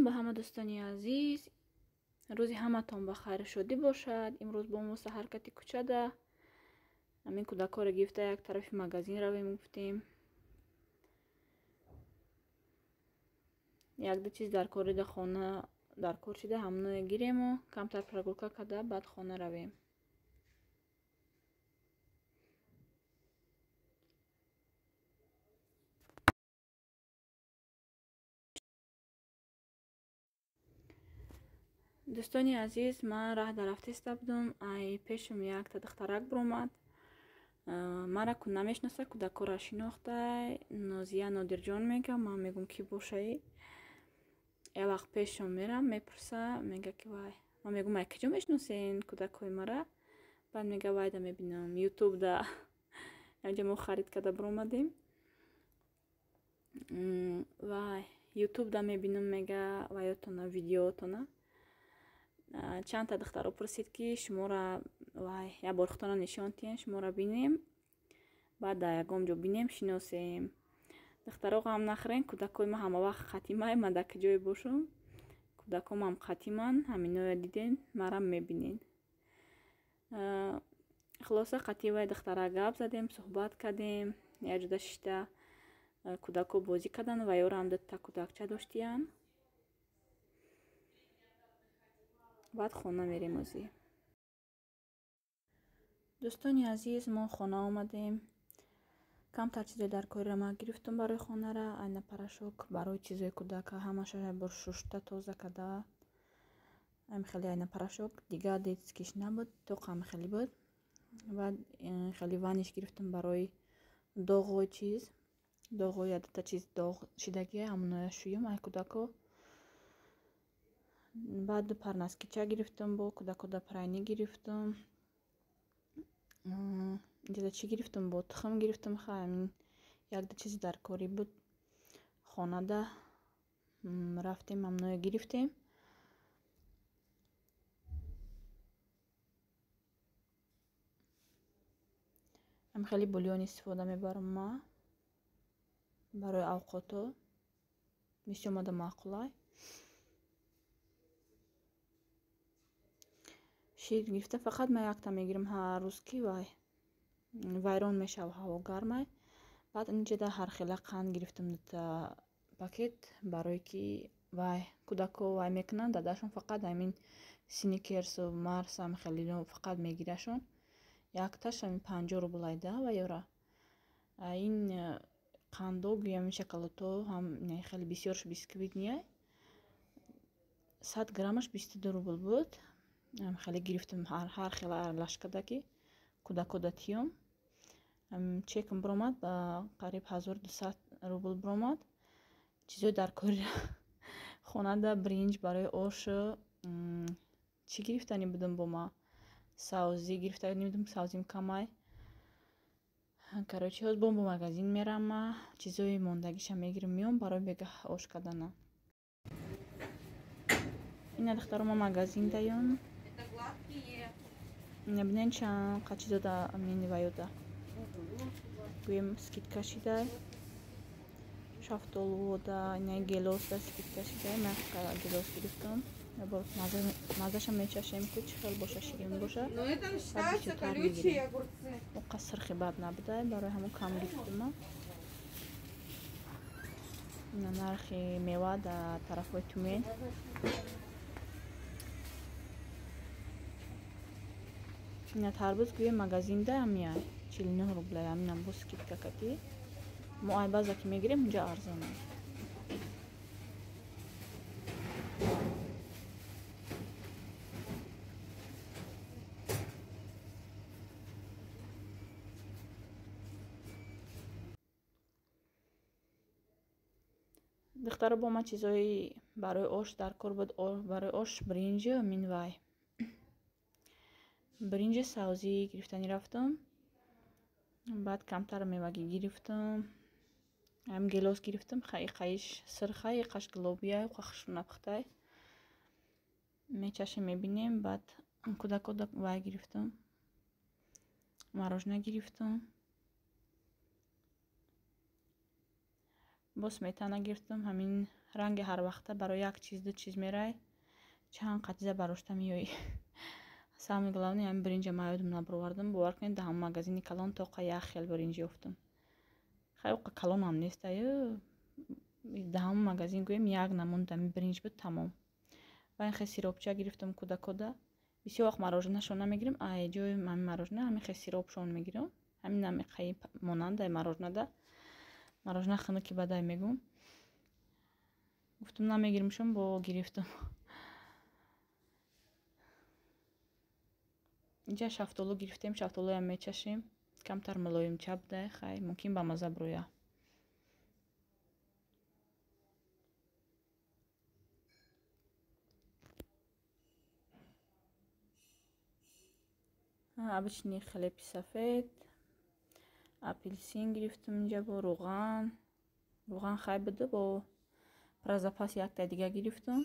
Салом ба ҳама дӯстони азиз. Рӯзи ҳаматон ба хайру шодӣ бошад. Имрӯз бо мо саҳаркати кӯчада ҳамин кӯдакҳоро гирифта як тарафи магазин равем гуфтем. Якду чиз дар кори да хона дар кор шида ҳамоное гирему камтар прогулка карда баъд хона равем. Дӯстони азиз, ман раҳ дар рафтеста будум, ай пешум якта духтарак биромад. Мара ку намешноса, кӯдакҳоро шинохтай. Нозия Нодирҷон мега, ман мегум ки бошаи. Як вақт пешон мерам, мепурса, мега ки вай. Ман мегум ай куҷо мешносен кӯдакҳои мара? Баъд мега вайда мебинам, ютубда. Янҷа мо харид карда биромадем. Вай, ютубда мебинам, мега вайотона, видеоотона. Чандта духтаро пурсид ки шуморо вай як бор худтона нишон диҳем, шуморо бинем, баъд дар ягон ҷо бинем, шиносем. Духтаро ғам нахӯрен, кӯдакҳои ман ҳама вақт қатимай, ман дар куҷое бошам, кӯдакҳомам қатиман, ҳаминоя диден, марам мебинен. Хулоса қатъи вай духтара гап задем, суҳбат кардем, як ҷода шишта кӯдакҳо бозӣ карданд, ва ёрам дута кӯдакча доштиянд. Баъд хона мерем озӣ. Дӯстони азиз, мо хона омадем. Камтар чизе дар корира ман гирифтум барои хонара, айна порошок барои чизои кӯдака ҳамаша бор шушта тоза карда. Ам хеле айна порошок, дигар детскиш набуд, тоқам хеле буд. Баъд хеле ваниш гирифтум барои доғои чиз, доғои ядата чиз доғ шидагия, ҳамоная шӯюм ай кӯдако. Баъд ду пар наскича гирифтум, бо кӯдакода прайни гирифтум. Инҷода чӣ гирифтум? Бо тухм гирифтум. Ҳамин якду чизи дар корӣ буд. Хонада рафтем, ҳамоное гирифтем. Ам хеле бульон истифода мебарам ма барои авқото. Бисёр мада маъқулай. Шир гирифта фақат ман якта мегирам ҳар рӯз ки вай вайрон мешава, ҳаво гармай. Баъд инҷода ҳар хела қанд гирифтам дута пакет барое ки вай кӯдакҳо вай мекунанд, дадашон фақат ҳамин сникерсу марс ҳам хеле фақат мегирашон. Якташ ҳамин 50 рубл айда ва ёра. Ин қандо гӯям шоколадҳо ҳам хеле бисёрш бисквит ния. 100 граммаш 22 рубл буд. Хеле гирифтам ҳар хела аралаш карда ки кӯдакҳо тиём. Чекам биромад ба қариб 1200 рубл биромад. Чизои дар кори хонада бринҷ барои ош чӣ гирифтани будам бо ма? Савзӣ гирифтани будам, савзим камай. Короче, ҳоз бо магазин мерам ма, чизои мондагиша мегирам меом барои бегаҳ ош кардана. Ина духтаро ма магазин даём. Бинен чанд қа чизо да амин ваёда. Гӯем скидка шидай. Шафтолувода, ина гелос да скидка шидай. Ман гелос гирифтам. Бор мазаша мечашем ку чӣ хел боша, ширин боша. Но это считаются колючие огурцы. Оқа сирхи бад набудай, барои ҳамон кам гирифтум. Ина нархи мева дар тарафҳои Тюмен. Ина тарбуз гӯем магазинда ҳамияй 49 рубля, ҳаминам бо скидка кати. Мо ай база ки мегирем, унҷа арзона. Духтаро бо ман чизои барои ош дар кор буд, барои ош бринҷ мин вай. Бринҷи савзӣ гирифтани рафтам. Баъд камтар мевагӣ гирифтам. Ҳам гелос гирифтам, қаиш сирхай, қаш глобия, қахшу напухтай. Мечашем мебинем, баъд кӯдакҳо вай гирифтам. Мороженое гирифтам. Бо сметана гирифтам, ҳамин ранги ҳар вақта барои як чиз ду чиз мерай, чанд қатиза барошта меоӣ. Самое главное, ҳамин биринҷа ман ёдам набаровардам. Бовар кунед, дар ҳамон магазини калон тоқа як хел биринҷ ёфтам. Хай оқа калонам нест, дар ҳамон магазин гӯем як намуд ҳамин биринҷ буд, тамом. Ва ин хел сиропча гирифтам кӯдакода. Бисёр вақт мороженашон намегирам, ай ҷои ҳамин морожена ҳамин хел сиропшон мегирам. Ҳамин намеқаи монанда мороженада. Морожена хунуки бадай мегӯм. Гуфтам намегиримшон, бо гирифтам. Инҷа шафтолу гирифтем, шафтолуям мечашем. Камтар мулоимча буда, хай мумкин ба маза бирӯя. Обычный хлеби сафед, апельсин гирифтам инҷа бо равған. Равған хай буда, бо про запас якта дига гирифтам.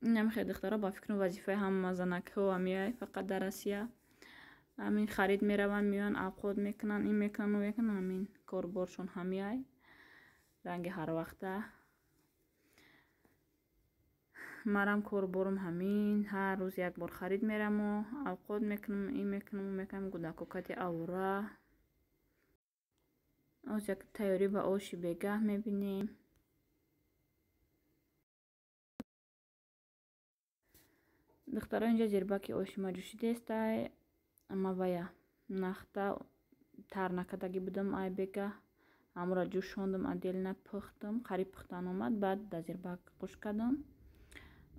Инам хел духтаро, ба фикрам вазифаи ҳама занакҳо ҳамияй, фақат дар Россия. Ҳамин харид мераванд, меоянд, авқот мекунанд, ин мекунанд, ӯ мекунанд, ҳамин корборшон ҳамияй. Ранги ҳар вақта. Марам корборам ҳамин, ҳар рӯз як бор харид мераму, авқот мекунам, ин мекунам, ӯ мекунам, гудакокати авра. Оз як тайёрӣ ба оши бегаҳ мебинем. Духтаро, инҷа зирбаки оши ма ҷӯшидестай. Ама вая нахта тар накардагӣ будам ай бегаҳ. Ҳамонро ҷӯшондам, отдельно пухтам, қариб пухтан омад, баъд дар зирбак қуш кардам.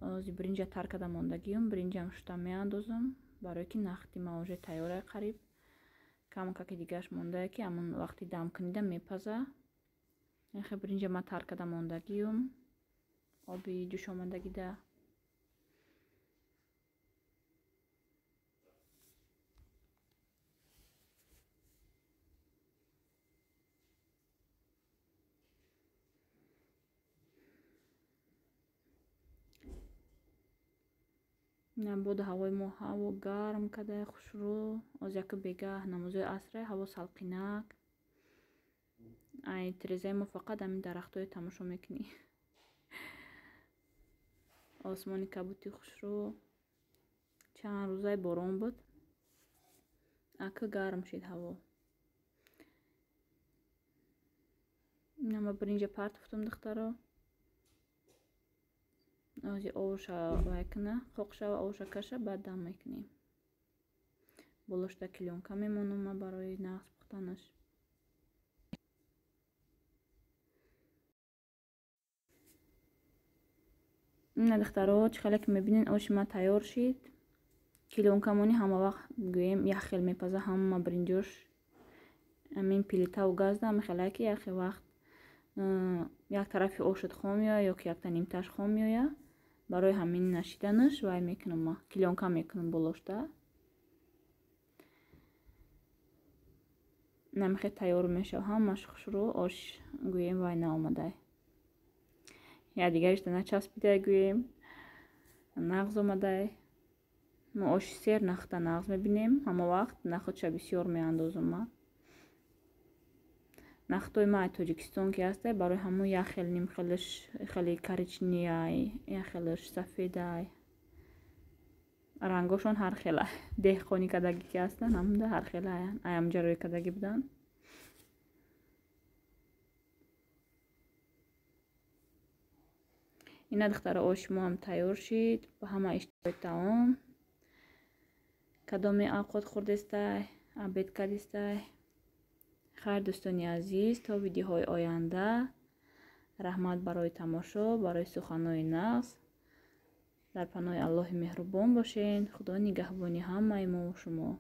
Ози биринҷа тар карда мондагиам, биринҷам шута меандозам, барое ки нахти ма уже тайёрай қариб. Камакаки дигааш мондае ки ҳамон вақти дамкунида мепаза. Яхе биринҷа ма тар карда мондагиам, оби ҷӯшомадагида. Боду ҳавои мо ҳаво гарм кардае, хушрӯ. Оз яку бегаҳ намозои асре, ҳаво салқинак. Ай тирезаи мо фақат ҳамин дарахтҳое тамошо мекунӣ. Осмони кабути хушрӯ. Чанд рӯзаи борон буд. Ака гарм шид ҳаво. Инама биринҷа партофтам, духтаро. Ози овша вай куна, қоқ шава, овша каша, баъд дам мекунем. Болошта клёнка мемонам ма барои нағз пухтанаш. Ина духтаро, чӣ хеле ки мебинед, оши ма тайёр шид. Клёнкамони ҳама вақт гӯем як хел мепаза, ҳама биринҷош ҳамин плитаву газда, ҳамин хелае ки як хел вақт як тарафи ошат хом меояд ё ки якта нимташ хом меояд. Барои ҳамин нашиданаш вай мекунам ма, клёнка мекунам болошта. Намихе тайёр мешава, ҳамаш хушрӯ ош гӯем вай наомадай. Я дигаришта начаспидай гӯем, нағз омадай. Мо оши сер нахта нағз мебинем, ҳама вақт нахудша бисёр меандозам ма. Нахтои ма Тоҷикистон ки ҳастай, барои ҳамон як хел нимхелаш хеле коричневай, як хелаш сафедай. Рангошон ҳар хела. Деҳқонӣ кардагӣ ки ҳастанд, ҳамонда ҳар хелаянд. Ай ҳамҷа рӯй кардагӣ буданд. Ина духтаро, оши мо ҳам тайёр шид. Ба ҳама иштиҳои таом. Кадоме авқот хӯрдестай, обед кардестай. Хайр, дӯстони азиз, то видеоҳои оянда. Раҳмат барои тамошо, барои суханҳои нағз. Дар паноҳи Аллоҳи меҳрубон бошед. Худо нигаҳбони ҳамаи мо ва шумо.